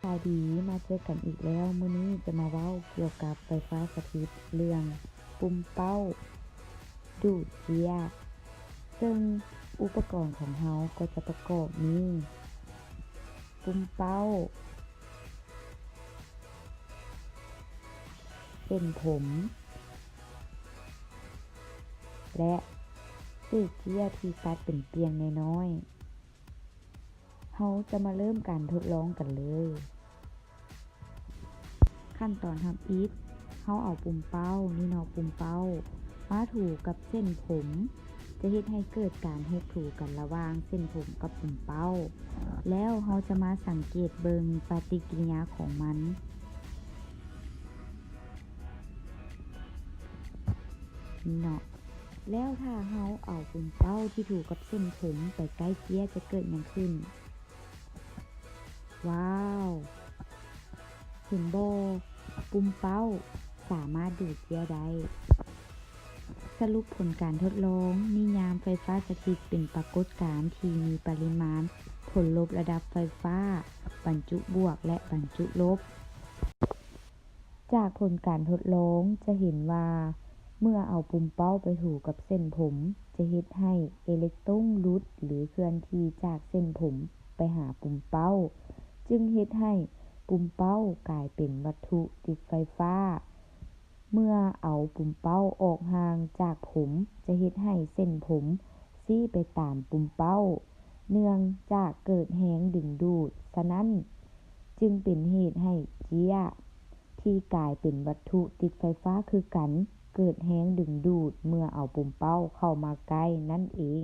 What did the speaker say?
ສະບາຍດີ ມາເຈີກັນອີກແລ້ວ. ມື້ນີ້ຈະມາເວົ້າກ່ຽວກັບໄຟຟ້າສະຖິດ ເລື່ອງປຸ່ມເປົ້າດູດເຈ້ຍ, ເຊິ່ງອຸປະກອນຂອງເຮົາກໍຈະປະກອບມີ ປຸ່ມເປົ້າ, ເສັ້ນຜົມ ແລະ ເສດເຈ້ຍທີ່ຕັດເປັນປ່ຽງນ້ອຍໆ. ເຮົາຈະມາເລີ່ມການທົດລອງກັນເລີຍ. ຂັ້ນຕອນທຳອິດ, ເຮົາເອົາປຸ່ມເປົ້າ, ນີ້ເນາະ, ປຸ່ມເປົ້າມາຖູກັບເສັ້ນຜົມ, ຈະເຮັດໃຫ້ເກີດການຫົກຖູກັນລະຫວ່າງເສັ້ນຜົມກັບປຸ່ມເປົ້າ. ແລ້ວເຮົາຈະມາສັງເກດເບິ່ງປະຕິກິລິຍາຂອງມັນ. ນີ້ເນາະ. ແລ້ວຖ້າເຮົາເອົາປຸ່ມເປົ້າທີ່ຖູກັບເສັ້ນຜົມໄປໃກ້ເຈ້ຍ ຈະເກີດຫຍັງຂຶ້ນ? ວ້າວ! ເຫັນບໍ່? ປຸ່ມເປົ້າສາມາດດູດເຈ້ຍໄດ້. ສະຫຼຸບຜົນການທົດລອງ, ນິຍາມໄຟຟ້າສະຖິດເປັນປາກົດການທີ່ມີປະລິມານຜົນລົບລະດັບໄຟຟ້າບັນຈຸບວກ ແລະ ບັນຈຸລົບ. ຈາກຜົນການທົດລອງຈະເຫັນວ່າ ເມື່ອເອົາປຸ່ມເປົ້າໄປຖູກັບເສັ້ນຜົມ ຈະເຮັດໃຫ້ເອເລັກຕຣົງຫຼຸດ ຫຼື ເຄື່ອນທີ່ຈາກເສັ້ນຜົມໄປຫາປຸ່ມເປົ້າ, ຈຶ່ງເຮັດໃຫ້ປຸ່ມເປົ້າກາຍເປັນວັດຖຸຕິດໄຟຟ້າ. ເມື່ອເອົາປຸ່ມເປົ້າອອກຫ່າງຈາກຜົມ ຈະເຮັດໃຫ້ເສັ້ນຜົມຊີ້ໄປຕາມປຸ່ມເປົ້າ ເນື່ອງຈາກເກີດແຮງດຶງດູດ, ສະນັ້ນຈຶ່ງເປັນເຫດໃຫ້ເຈ້ຍ ທີ່ກາຍເປັນວັດຖຸຕິດໄຟຟ້າຄືກັນ ເກີດແຮງດຶງດູດເມື່ອເອົາປຸ່ມເປົ້າເຂົ້າມາໃກ້ນັ້ນເອງ.